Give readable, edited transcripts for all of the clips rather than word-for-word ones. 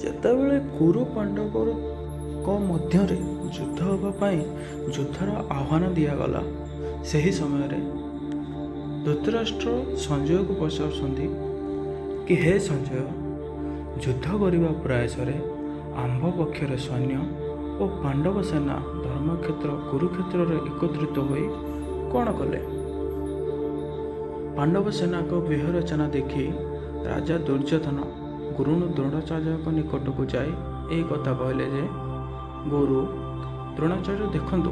ଯେତେବେଳେ କୁରୁ ପାଣ୍ଡବଙ୍କ ମଧ୍ୟରେ ଯୁଦ୍ଧ ହେବା ପାଇଁ ଯୁଦ୍ଧର ଆହ୍ୱାନ ଦିଆଗଲା, ସେହି ସମୟରେ ଧୃତରାଷ୍ଟ୍ର ସଞ୍ଜୟକୁ ପଚାରୁଛନ୍ତି କି, ହେ ସଞ୍ଜୟ, ଯୁଦ୍ଧ କରିବା ପ୍ରୟାସରେ ଆମ୍ଭ ପକ୍ଷରେ ସୈନ୍ୟ ଓ ପାଣ୍ଡବ ସେନା ଧର୍ମକ୍ଷେତ୍ର କୁରୁକ୍ଷେତ୍ରରେ ଏକତ୍ରିତ ହୋଇ କ'ଣ କଲେ? ପାଣ୍ଡବ ସେନାଙ୍କ ବ୍ୟୂହ ରଚନା ଦେଖି ରାଜା ଦୁର୍ଯ୍ୟୋଧନ ଗୁରୁ ଦ୍ରୋଣାଚାର୍ଯ୍ୟଙ୍କ ନିକଟକୁ ଯାଇ ଏହି କଥା କହିଲେ ଯେ, ଗୁରୁ ଦ୍ରୋଣାଚାର୍ଯ୍ୟ, ଦେଖନ୍ତୁ,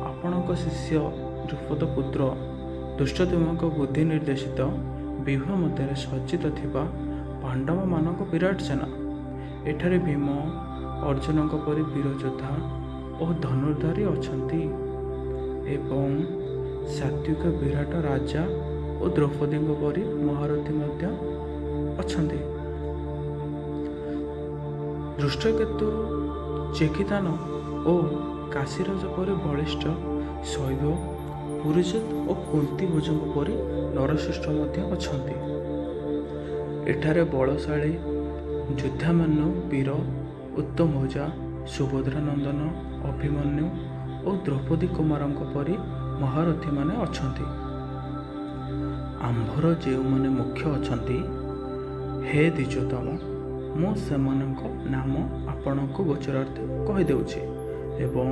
ଆପଣଙ୍କ ଶିଷ୍ୟ ଦ୍ରୁପଦ ପୁତ୍ର ଧୃଷ୍ଟଦ୍ୟୁମ୍ନଙ୍କ ବୁଦ୍ଧି ନିର୍ଦ୍ଦେଶିତ ବ୍ୟୂହ ମଧ୍ୟରେ ସଜ୍ଜିତ ଥିବା ପାଣ୍ଡବମାନଙ୍କ ବିରାଟ ସେନା। ଏଠାରେ ଭୀମ ଅର୍ଜୁନଙ୍କ ପରି ବୀର ଯୋଦ୍ଧା ଓ ଧନୁର୍ଦ୍ଧାରୀ ଅଛନ୍ତି ଏବଂ ସାତ୍ତ୍ୱିକ ବିରାଟ ରାଜା ଓ ଦ୍ରୌପଦୀଙ୍କ ପରି ମହାରଥୀ ମଧ୍ୟ ଅଛନ୍ତି। ଧୃଷ୍ଟକେତୁ, ଚେକିତାନ ଓ କାଶୀରାଜ ପରି ବଳିଷ୍ଠ ଶୈବ୍ୟ, ପୁରୁଜିତ ଓ କୁନ୍ତିଭୋଜଙ୍କ ପରି ନରଶ୍ରେଷ୍ଠ ମଧ୍ୟ ଅଛନ୍ତି। ଏଠାରେ ବଳଶାଳୀ ଯୁଧାମନ୍ୟୁ, ବୀର ଉତ୍ତମୌଜା, ସୁଭଦ୍ରା ନନ୍ଦନ ଅଭିମନ୍ୟୁ ଓ ଦ୍ରୌପଦୀ କୁମାରଙ୍କ ପରି ମହାରଥୀମାନେ ଅଛନ୍ତି। ଆମ୍ଭର ଯେଉଁମାନେ ମୁଖ୍ୟ ଅଛନ୍ତି, ହେ ଦ୍ୱିଜୋତ୍ତମ, ମୁଁ ସେମାନଙ୍କ ନାମ ଆପଣଙ୍କୁ ଗୋଚରାର୍ଥେ କହିଦେଉଛି ଏବଂ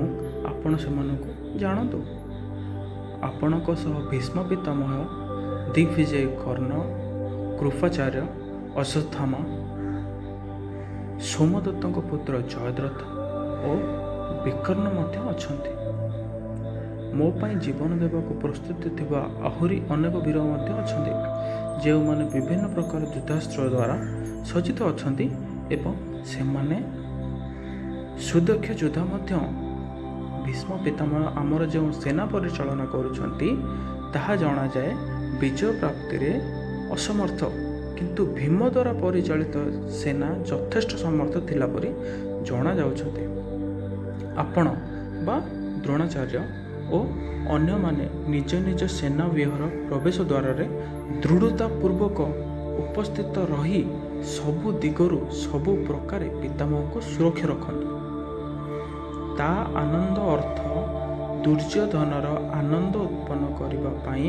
ଆପଣ ସେମାନଙ୍କୁ ଜାଣନ୍ତୁ। ଆପଣଙ୍କ ସହ ଭୀଷ୍ମ ପିତାମହ, ଦିଗ୍ବିଜୟୀ କର୍ଣ୍ଣ, କୃପାଚାର୍ଯ୍ୟ, ଅଶ୍ୱତ୍ଥାମା, ସୋମଦତ୍ତଙ୍କ ପୁତ୍ର ଜୟଦ୍ରଥ ଓ ବିକର୍ଣ୍ଣ ମଧ୍ୟ ଅଛନ୍ତି। ମୋ ପାଇଁ ଜୀବନ ଦେବାକୁ ପ୍ରସ୍ତୁତ ଥିବା ଆହୁରି ଅନେକ ବୀର ମଧ୍ୟ ଅଛନ୍ତି, ଯେଉଁମାନେ ବିଭିନ୍ନ ପ୍ରକାର ଯୁଦ୍ଧାସ୍ତ୍ର ଦ୍ୱାରା ସଜ୍ଜିତ ଅଛନ୍ତି ଏବଂ ସେମାନେ ସୁଦକ୍ଷ ଯୋଦ୍ଧା ମଧ୍ୟ। ଭୀଷ୍ମ ପିତାମହ ଆମର ଯେଉଁ ସେନା ପରିଚାଳନା କରୁଛନ୍ତି, ତାହା ଜଣାଯାଏ ବିଜୟ ପ୍ରାପ୍ତିରେ ଅସମର୍ଥ, କିନ୍ତୁ ଭୀମ ଦ୍ୱାରା ପରିଚାଳିତ ସେନା ଯଥେଷ୍ଟ ସମର୍ଥ ଥିଲା ପରି ଜଣାଯାଉଛନ୍ତି। ଆପଣ ବା ଦ୍ରୋଣାଚାର୍ଯ୍ୟ ଓ ଅନ୍ୟମାନେ ନିଜ ନିଜ ସେନା ବ୍ୟୂହର ପ୍ରବେଶ ଦ୍ୱାରରେ ଦୃଢ଼ତା ପୂର୍ବକ ଉପସ୍ଥିତ ରହି ସବୁ ଦିଗରୁ ସବୁ ପ୍ରକାରେ ପିତାମହଙ୍କୁ ସୁରକ୍ଷା ରଖନ୍ତୁ। ତା ଆନନ୍ଦ ଅର୍ଥ ଦୁର୍ଯ୍ୟୋଧନର ଆନନ୍ଦ ଉତ୍ପନ୍ନ କରିବା ପାଇଁ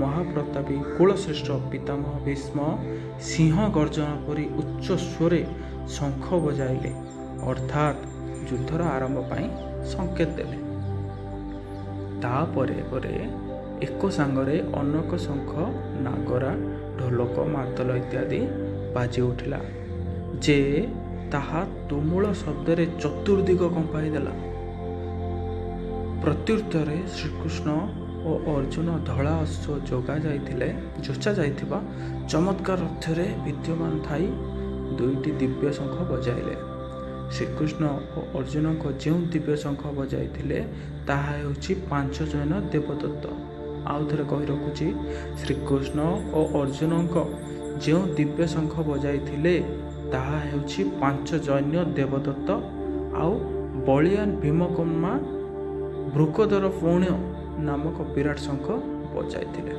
ମହାପ୍ରତାପୀ କୁଳଶ୍ରେଷ୍ଠ ପିତାମହ ଭୀଷ୍ମ ସିଂହ ଗର୍ଜନ ପରି ଉଚ୍ଚ ସ୍ୱରରେ ଶଙ୍ଖ ବଜାଇଲେ, ଅର୍ଥାତ୍ ଯୁଦ୍ଧର ଆରମ୍ଭ ପାଇଁ ସଂକେତ ଦେଲେ। ତାପରେ ପରେ ଏକ ସାଙ୍ଗରେ ଅନେକ ଶଙ୍ଖ, ନାଗରା, ଢୋଲକ, ମାଦଲ ଇତ୍ୟାଦି ବାଜି ଉଠିଲା ଯେ ତାହା ତୁମୁଳ ଶବ୍ଦରେ ଚତୁର୍ଦିଗ କମ୍ପାଇ ଦେଲା। ପ୍ରତ୍ୟୁତ୍ତରରେ ଶ୍ରୀକୃଷ୍ଣ ଓ ଅର୍ଜୁନ ଧଳା ଅଶ୍ୱ ଯୋଗା ଯାଇଥିଲେ ଯୋଚା ଯାଇଥିବା ଚମତ୍କାର ରଥରେ ବିଦ୍ୟମାନ ଥାଇ ଦୁଇଟି ଦିବ୍ୟ ଶଙ୍ଖ ବଜାଇଲେ। ଶ୍ରୀକୃଷ୍ଣ ଓ ଅର୍ଜୁନଙ୍କ ଯେଉଁ ଦିବ୍ୟ ଶଙ୍ଖ ବଜାଇଥିଲେ, ତାହା ହେଉଛି ପାଞ୍ଚଜନ୍ୟ ଦେବଦତ୍ତ। ଆଉ ଥରେ କହି ରଖୁଛି, ଶ୍ରୀକୃଷ୍ଣ ଓ ଅର୍ଜୁନଙ୍କ ଯେଉଁ ଦିବ୍ୟ ଶଙ୍ଖ ବଜାଇଥିଲେ, ତାହା ହେଉଛି ପାଞ୍ଚଜନ୍ୟ ଦେବଦତ୍ତ। ଆଉ ବଳିଆନ ଭୀମକର୍ମା ବୃକୋଦର ପୌଣ୍ୟ ନାମକ ବିରାଟ ଶଙ୍ଖ ବଜାଇଥିଲେ।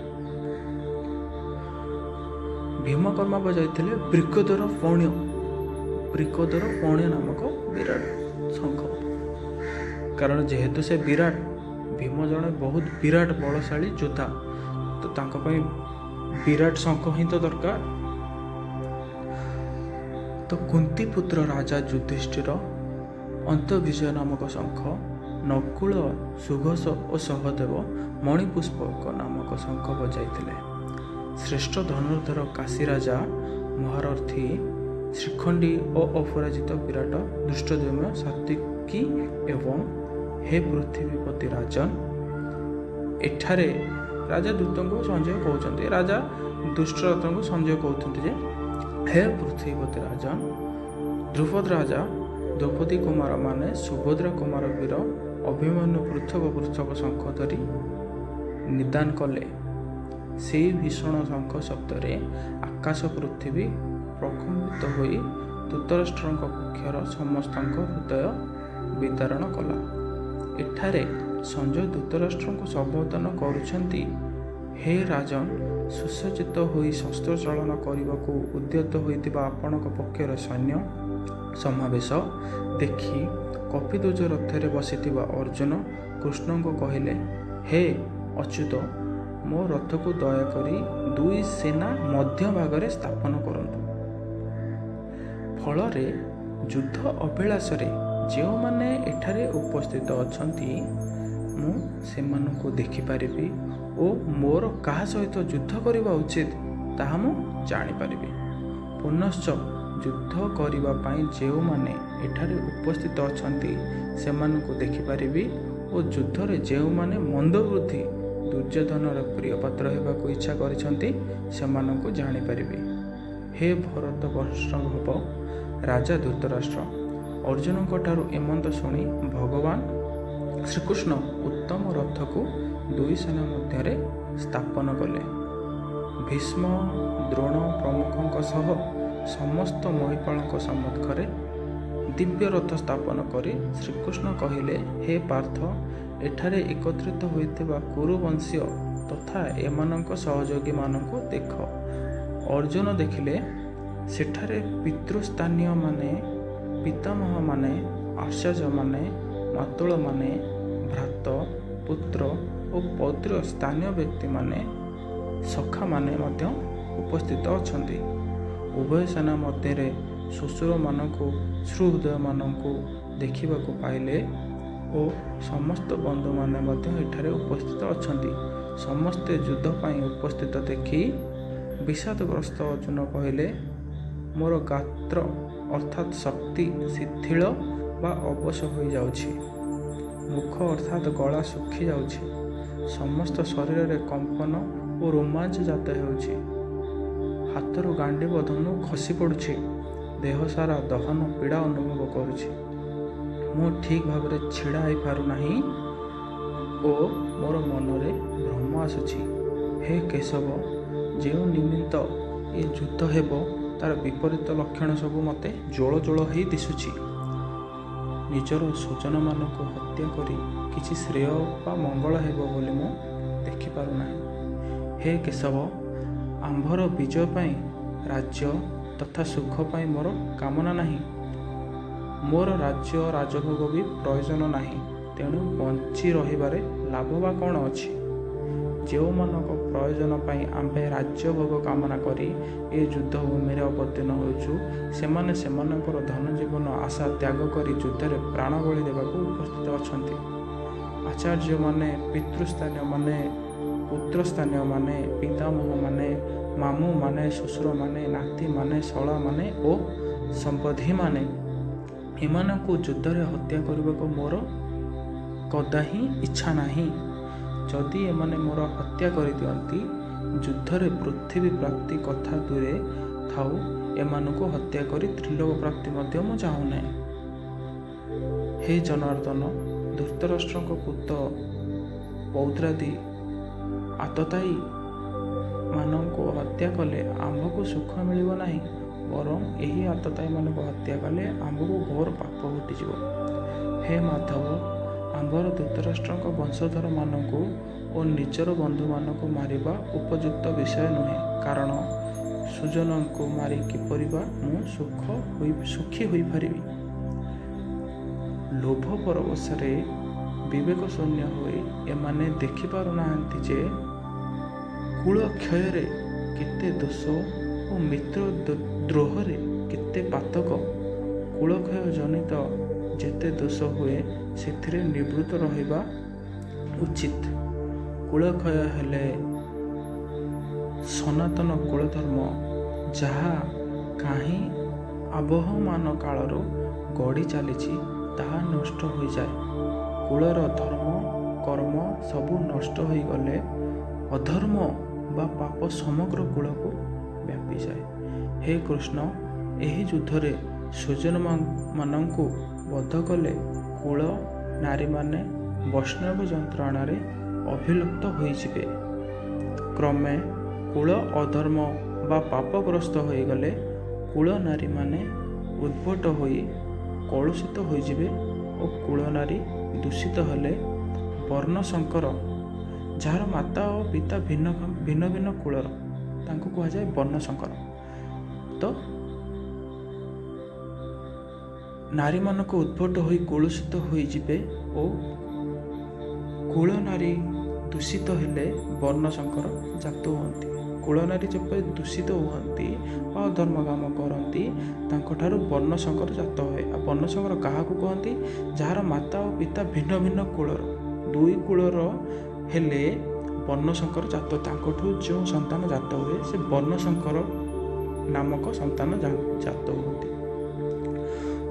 ଭୀମକର୍ମା ବଜାଇଥିଲେ ବୃକୋଦର ପୌଣ୍ୟ, ବୃକୋଦର ପୌଣ୍ୟ ନାମକ ବିରାଟ ଶଙ୍ଖ, କାରଣ ଯେହେତୁ ସେ ବିରାଟ, ଭୀମ ଜଣେ ବହୁତ ବିରାଟ ବଳଶାଳୀ ଯୋଦ୍ଧା, ତ ତାଙ୍କ ପାଇଁ ବିରାଟ ଶଙ୍ଖ ହିଁ ତ ଦରକାର। ତ କୁନ୍ତି ପୁତ୍ର ରାଜା ଯୁଧିଷ୍ଠିର ଅନ୍ତର୍ବିଜୟ ନାମକ ଶଙ୍ଖ, ନକୁଳ, ସୁଘୋଷ ଓ ସହଦେବ ମଣିପୁଷ୍ପକ ନାମକ ଶଙ୍ଖ ବଜାଇଥିଲେ। ଶ୍ରେଷ୍ଠ ଧନୁର୍ଦ୍ଧର କାଶୀରାଜା ମହାରଥୀ ଶିଖଣ୍ଡୀ ଓ ଅପରାଜିତ ବିରାଟ ଧୃଷ୍ଟଦ୍ୟୁମ୍ନ ସାତ୍ୟକୀ ଏବଂ ହେ ପୃଥିବୀପତି ରାଜନ, ଏଠାରେ ରାଜା ଦୂତଙ୍କୁ ସଞ୍ଜୟ କହୁଛନ୍ତି, ରାଜା ଦୁଷ୍ଟରଥଙ୍କୁ ସଞ୍ଜୟ କହୁଛନ୍ତି ଯେ, ହେ ପୃଥିବୀପତି ରାଜନ, ଦ୍ରୁପଦ ରାଜା ଦ୍ରୌପଦୀ କୁମାରମାନେ ସୁଭଦ୍ରା କୁମାର ବୀର ଅଭିମନ୍ୟୁ ପୃଥକ ପୃଥକ ଶଙ୍ଖ ଧରି ନିଦାନ କଲେ। ସେଇ ଭୀଷଣ ଶଙ୍ଖ ଶବ୍ଦରେ ଆକାଶ ପୃଥିବୀ ପ୍ରକମ୍ପିତ ହୋଇ ଧୃତରାଷ୍ଟ୍ରଙ୍କ ପକ୍ଷର ସମସ୍ତଙ୍କ ହୃଦୟ ବିଦାରଣ କଲା। ଏଠାରେ ସଞ୍ଜୟ ଧୃତରାଷ୍ଟ୍ରଙ୍କୁ ସମ୍ବୋଧନ କରୁଛନ୍ତି, ହେ ରାଜନ, ସୁସଜ୍ଜିତ ହୋଇ ଶସ୍ତ୍ର ଚାଳନା କରିବାକୁ ଉଦ୍ୟତ ହୋଇଥିବା ଆପଣଙ୍କ ପକ୍ଷର ସୈନ୍ୟ ସମାବେଶ ଦେଖି କପିଧ୍ୱଜ ରଥରେ ବସିଥିବା ଅର୍ଜୁନ କୃଷ୍ଣଙ୍କୁ କହିଲେ, ହେ ଅଚ୍ୟୁତ, ମୋ ରଥକୁ ଦୟାକରି ଦୁଇ ସେନା ମଧ୍ୟଭାଗରେ ସ୍ଥାପନ କରନ୍ତୁ। ଫଳରେ ଯୁଦ୍ଧ ଅଭିଳାଷରେ ଯେଉଁମାନେ ଏଠାରେ ଉପସ୍ଥିତ ଅଛନ୍ତି, ମୁଁ ସେମାନଙ୍କୁ ଦେଖିପାରିବି ଓ ମୋର କାହା ସହିତ ଯୁଦ୍ଧ କରିବା ଉଚିତ ତାହା ମୁଁ ଜାଣିପାରିବି। ପୁନଶ୍ଚ ଯୁଦ୍ଧ କରିବା ପାଇଁ ଯେଉଁମାନେ ଏଠାରେ ଉପସ୍ଥିତ ଅଛନ୍ତି, ସେମାନଙ୍କୁ ଦେଖିପାରିବି ଓ ଯୁଦ୍ଧରେ ଯେଉଁମାନେ ମନ୍ଦବୁଦ୍ଧି ଦୁର୍ଯ୍ୟୋଧନର ପ୍ରିୟପାତ୍ର ହେବାକୁ ଇଚ୍ଛା କରିଛନ୍ତି, ସେମାନଙ୍କୁ ଜାଣିପାରିବି। ହେ ଭରତବର୍ଷୋଦ୍ଭବ ରାଜା ଧୃତରାଷ୍ଟ୍ର, ଅର୍ଜୁନଙ୍କଠାରୁ ଏମନ୍ତ ଶୁଣି ଭଗବାନ ଶ୍ରୀକୃଷ୍ଣ ଉତ୍ତମ ରଥକୁ ଦୁଇ ସେନା ମଧ୍ୟରେ ସ୍ଥାପନ କଲେ। ଭୀଷ୍ମ, ଦ୍ରୋଣ ପ୍ରମୁଖଙ୍କ ସହ ସମସ୍ତ ମହିପାଳଙ୍କ ସମ୍ମୁଖରେ ଦିବ୍ୟ ରଥ ସ୍ଥାପନ କରି ଶ୍ରୀକୃଷ୍ଣ କହିଲେ, ହେ ପାର୍ଥ, ଏଠାରେ ଏକତ୍ରିତ ହୋଇଥିବା କୁରୁବଂଶୀୟ ତଥା ଏମାନଙ୍କ ସହଯୋଗୀମାନଙ୍କୁ ଦେଖ। ଅର୍ଜୁନ ଦେଖିଲେ, ସେଠାରେ ପିତୃସ୍ଥାନୀୟମାନେ, ପିତାମହମାନେ, ଆଚାର୍ଯ୍ୟମାନେ, ମାତୁଳମାନେ, ଭ୍ରାତା, ପୁତ୍ର ଓ ପୌତ୍ର ସ୍ଥାନୀୟ ବ୍ୟକ୍ତିମାନେ, ସଖାମାନେ ମଧ୍ୟ ଉପସ୍ଥିତ ଅଛନ୍ତି। ଉଭୟ ସେନା ମଧ୍ୟରେ ଶ୍ୱଶୁରମାନଙ୍କୁ, ସୁହୃଦମାନଙ୍କୁ ଦେଖିବାକୁ ପାଇଲେ ଓ ସମସ୍ତ ବନ୍ଧୁମାନେ ମଧ୍ୟ ଏଠାରେ ଉପସ୍ଥିତ ଅଛନ୍ତି। ସମସ୍ତେ ଯୁଦ୍ଧ ପାଇଁ ଉପସ୍ଥିତ ଦେଖି ବିଷାଦଗ୍ରସ୍ତ ଅର୍ଜୁନ କହିଲେ, ମୋର ଗାତ୍ର ଅର୍ଥାତ୍ ଶକ୍ତି ଶିଥିଳ ବା ଅବଶ ହୋଇଯାଉଛି। ମୁଖ ଅର୍ଥାତ୍ ଗଳା ଶୁଖିଯାଉଛି। ସମସ୍ତ ଶରୀରରେ କମ୍ପନ ଓ ରୋମାଞ୍ଚ ଜାତ ହେଉଛି। ହାତରୁ ଗାଣ୍ଡିବ ଧନୁ ଖସି ପଡ଼ୁଛି। ଦେହ ସାରା ଦହନ ପୀଡ଼ା ଅନୁଭବ କରୁଛି। ମୁଁ ଠିକ୍ ଭାବରେ ଛିଡ଼ା ହୋଇପାରୁନାହିଁ ଓ ମୋର ମନରେ ଭ୍ରମ ଆସୁଛି। ହେ କେଶବ, ଯେଉଁ ନିମିତ୍ତ ଏ ଯୁଦ୍ଧ ହେବ, ତାର ବିପରୀତ ଲକ୍ଷଣ ସବୁ ମୋତେ ଜ୍ୱଳ ଜ୍ୱଳ ହେଇ ଦିଶୁଛି। ନିଜର ସ୍ୱଜନମାନଙ୍କୁ ହତ୍ୟା କରି କିଛି ଶ୍ରେୟ ବା ମଙ୍ଗଳ ହେବ ବୋଲି ମୁଁ ଦେଖିପାରୁନାହିଁ। ହେ କେଶବ, ଆମ୍ଭର ବିଜୟ ପାଇଁ ରାଜ୍ୟ ତଥା ସୁଖ ପାଇଁ ମୋର କାମନା ନାହିଁ। ମୋର ରାଜ୍ୟ ରାଜଭୋଗ ବି ପ୍ରୟୋଜନ ନାହିଁ। ତେଣୁ ବଞ୍ଚି ରହିବାରେ ଲାଭ ବା କ'ଣ ଅଛି? ଯେଉଁମାନଙ୍କ ପ୍ରୟୋଜନ ପାଇଁ ଆମ୍ଭେ ରାଜ୍ୟଭୋଗ କାମନା କରି ଏ ଯୁଦ୍ଧଭୂମିରେ ଅବତୀର୍ଣ୍ଣ ହେଉଛୁ, ସେମାନେ ସେମାନଙ୍କର ଧନଜୀବନ ଆଶା ତ୍ୟାଗ କରି ଯୁଦ୍ଧରେ ପ୍ରାଣବଳି ଦେବାକୁ ଉପସ୍ଥିତ ଅଛନ୍ତି। ଆଚାର୍ଯ୍ୟମାନେ, ପିତୃସ୍ଥାନୀୟମାନେ, ପୁତ୍ରସ୍ଥାନୀୟମାନେ, ପିତାମହମାନେ, ମାମୁଁମାନେ, ଶ୍ୱଶୁରମାନେ, ନାତିମାନେ, ଶଳାମାନେ ଓ ସମ୍ବନ୍ଧୀମାନେ, ଏମାନଙ୍କୁ ଯୁଦ୍ଧରେ ହତ୍ୟା କରିବାକୁ ମୋର କଦାହିଁ ଇଚ୍ଛା ନାହିଁ। ଯଦି ଏମାନେ ମୋର ହତ୍ୟା କରିଦିଅନ୍ତି, ଯୁଦ୍ଧରେ ପୃଥିବୀ ପ୍ରାପ୍ତି କଥା ଦୂରେ ଥାଉ, ଏମାନଙ୍କୁ ହତ୍ୟା କରି ତ୍ରିଲୋକ ପ୍ରାପ୍ତି ମଧ୍ୟ ମୁଁ ଚାହୁଁନାହିଁ। ହେ ଜନାର୍ଦ୍ଦନ, ଧୃତରାଷ୍ଟ୍ରଙ୍କ ପୁତ୍ର ପୌତ୍ରାଦି ଆତତାୟୀ ମାନଙ୍କୁ ହତ୍ୟା କଲେ ଆମ୍ଭକୁ ସୁଖ ମିଳିବ ନାହିଁ, ବରଂ ଏହି ଆତତାୟୀମାନଙ୍କୁ ହତ୍ୟା କଲେ ଆମ୍ଭକୁ ଘୋର ପାପ ଘଟିଯିବ। ହେ ମାଧବ, ଆମ୍ଭର ଧୃତରାଷ୍ଟ୍ରଙ୍କ ବଂଶଧରମାନଙ୍କୁ ଓ ନିଜର ବନ୍ଧୁମାନଙ୍କୁ ମାରିବା ଉପଯୁକ୍ତ ବିଷୟ ନୁହେଁ, କାରଣ ସ୍ୱଜନଙ୍କୁ ମାରି କିପରି ବା ମୁଁ ସୁଖୀ ହୋଇପାରିବି? ଲୋଭ ପରବଶରେ ବିବେକ ଶୂନ୍ୟ ହୋଇ ଏମାନେ ଦେଖିପାରୁନାହାନ୍ତି ଯେ କୁଳ କ୍ଷୟରେ କେତେ ଦୋଷ ଓ ମିତ୍ର ଦ୍ରୋହରେ କେତେ ପାତକ। କୁଳକ୍ଷୟ ଜନିତ ଯେତେ ଦୋଷ ହୁଏ, ସେଥିରେ ନିବୃତ୍ତ ରହିବା ଉଚିତ। କୁଳକ୍ଷୟ ହେଲେ ସନାତନ କୁଳଧର୍ମ, ଯାହା କାହିଁ ଆବହମାନ କାଳରୁ ଗଢ଼ି ଚାଲିଛି, ତାହା ନଷ୍ଟ ହୋଇଯାଏ। କୁଳର ଧର୍ମ କର୍ମ ସବୁ ନଷ୍ଟ ହୋଇଗଲେ ଅଧର୍ମ ବା ପାପ ସମଗ୍ର କୁଳକୁ ବ୍ୟାପିଯାଏ। ହେ କୃଷ୍ଣ, ଏହି ଯୁଦ୍ଧରେ ସ୍ୱଜନମାନଙ୍କୁ ବଧ କଲେ କୁଳ ନାରୀମାନେ ବୈଷ୍ଣବ ଯନ୍ତ୍ରଣାରେ ଅଭିଲୁପ୍ତ ହୋଇଯିବେ। କ୍ରମେ କୁଳ ଅଧର୍ମ ବା ପାପଗ୍ରସ୍ତ ହୋଇଗଲେ କୁଳ ନାରୀମାନେ ଉଦ୍ଭଟ ହୋଇ କଳୁଷିତ ହୋଇଯିବେ ଓ କୁଳ ନାରୀ ଦୂଷିତ ହେଲେ ବର୍ଣ୍ଣଶଙ୍କର, ଯାହାର ମାତା ଓ ପିତା ଭିନ୍ନ ଭିନ୍ନ ଭିନ୍ନ କୁଳର, ତାଙ୍କୁ କୁହାଯାଏ ବର୍ଣ୍ଣଶଙ୍କର। ତ ନାରୀମାନଙ୍କ ଉଦ୍ଭଟ ହୋଇ କଳୁଷିତ ହୋଇଯିବେ ଓ କୁଳନାରୀ ଦୂଷିତ ହେଲେ ବର୍ଣ୍ଣଶଙ୍କର ଜାତ ହୁଅନ୍ତି। କୁଳନାରୀ ଯେପରି ଦୂଷିତ ହୁଅନ୍ତି ବା ଅଧର୍ମ କାମ କରନ୍ତି, ତାଙ୍କଠାରୁ ବର୍ଣ୍ଣଶଙ୍କର ଜାତ ହୁଏ। ଆଉ ବର୍ଣ୍ଣଶଙ୍କର କାହାକୁ କହନ୍ତି? ଯାହାର ମାତା ଓ ପିତା ଭିନ୍ନ ଭିନ୍ନ କୂଳର, ଦୁଇ କୂଳର ହେଲେ ବର୍ଣ୍ଣଶଙ୍କର ଜାତ। ତାଙ୍କଠୁ ଯେଉଁ ସନ୍ତାନ ଜାତ ହୁଏ, ସେ ବର୍ଣ୍ଣଶଙ୍କର ନାମକ ସନ୍ତାନ ଜାତ ହୁଅନ୍ତି।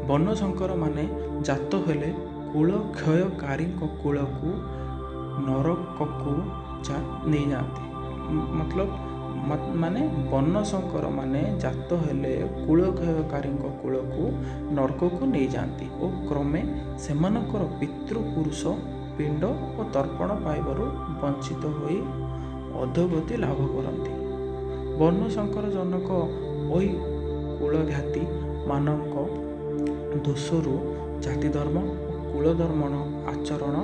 ବର୍ଣ୍ଣଶଙ୍କର ମାନେ ଜାତ ହେଲେ କୁଳକ୍ଷୟକାରୀଙ୍କ କୂଳକୁ ନରକକୁ ନେଇଯାଆନ୍ତି। ମତଲବ ମାନେ ବର୍ଣ୍ଣଶଙ୍କର ମାନେ ଜାତ ହେଲେ କୁଳକ୍ଷୟକାରୀଙ୍କ କୂଳକୁ ନର୍କକୁ ନେଇଯାଆନ୍ତି ଓ କ୍ରମେ ସେମାନଙ୍କର ପିତୃପୁରୁଷ ପିଣ୍ଡ ଓ ତର୍ପଣ ପାଇବାରୁ ବଞ୍ଚିତ ହୋଇ ଅଧୋଗତି ଲାଭ କରନ୍ତି। ବର୍ଣ୍ଣଶଙ୍କର ଜନକ ଐ କୁଳଘାତୀ ମାନଙ୍କ ଦୋଷରୁ ଜାତିଧର୍ମ ଓ କୁଳଧର୍ମର ଆଚରଣ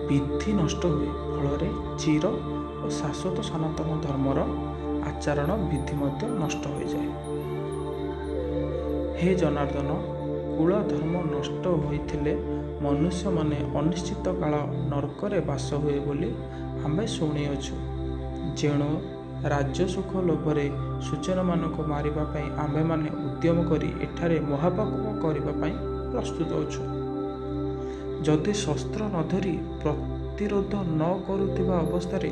ବିଧି ନଷ୍ଟ ହୁଏ। ଫଳରେ ଚିର ଓ ଶାଶ୍ୱତ ସନାତନ ଧର୍ମର ଆଚରଣ ବିଧି ମଧ୍ୟ ନଷ୍ଟ ହୋଇଯାଏ। ହେ ଜନାର୍ଦ୍ଦନ, କୁଳ ଧର୍ମ ନଷ୍ଟ ହୋଇଥିଲେ ମନୁଷ୍ୟମାନେ ଅନିଶ୍ଚିତ କାଳ ନର୍କରେ ବାସ ହୁଏ ବୋଲି ଆମ୍ଭେ ଶୁଣିଅଛୁ। ଯେଣୁ ରାଜ୍ୟ ସୁଖ ଲୋଭରେ ସୁଜନମାନଙ୍କୁ ମାରିବା ପାଇଁ ଆମ୍ଭେମାନେ ଉଦ୍ୟମ କରି ଏଠାରେ ମହାପାପ କରିବା ପାଇଁ ପ୍ରସ୍ତୁତ ଅଛୁ। ଯଦି ଶସ୍ତ୍ର ନ ଧରି ପ୍ରତିରୋଧ ନ କରୁଥିବା ଅବସ୍ଥାରେ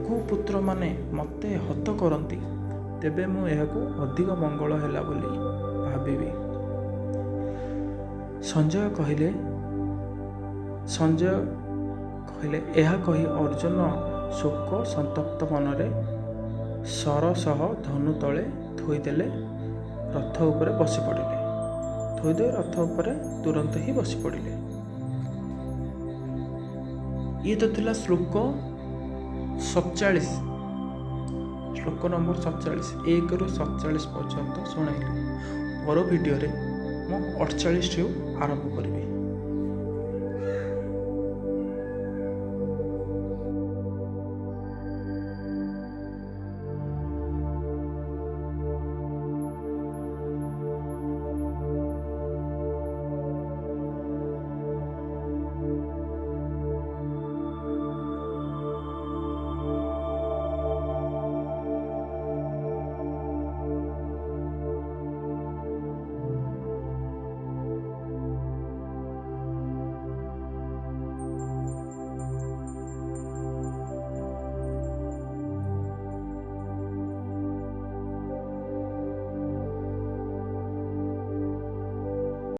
କୁପୁତ୍ରମାନେ ମୋତେ ହତ କରନ୍ତି, ତେବେ ମୁଁ ଏହାକୁ ଅଧିକ ମଙ୍ଗଳ ହେଲା ବୋଲି ଭାବିବି। ସଞ୍ଜୟ କହିଲେ, ଏହା କହି ଅର୍ଜୁନ ଶୋକ ସନ୍ତପ୍ତ ମନରେ ଶର ସହ ଧନୁ ତଳେ ଥୋଇଦେଲେ, ରଥ ଉପରେ ବସି ପଡ଼ିଲେ। ଥୋଇଦେଇ ରଥ ଉପରେ ତୁରନ୍ତ ହିଁ ବସି ପଡ଼ିଲେ। ଇଏ ତ ଥିଲା ଶ୍ଲୋକ 47, ଶ୍ଲୋକ ନମ୍ବର 47। 1ରୁ 47 ପର୍ଯ୍ୟନ୍ତ ଶୁଣାଇଲି। ପର ଭିଡ଼ିଓରେ ମୁଁ 48ରୁ ଆରମ୍ଭ କରିବି।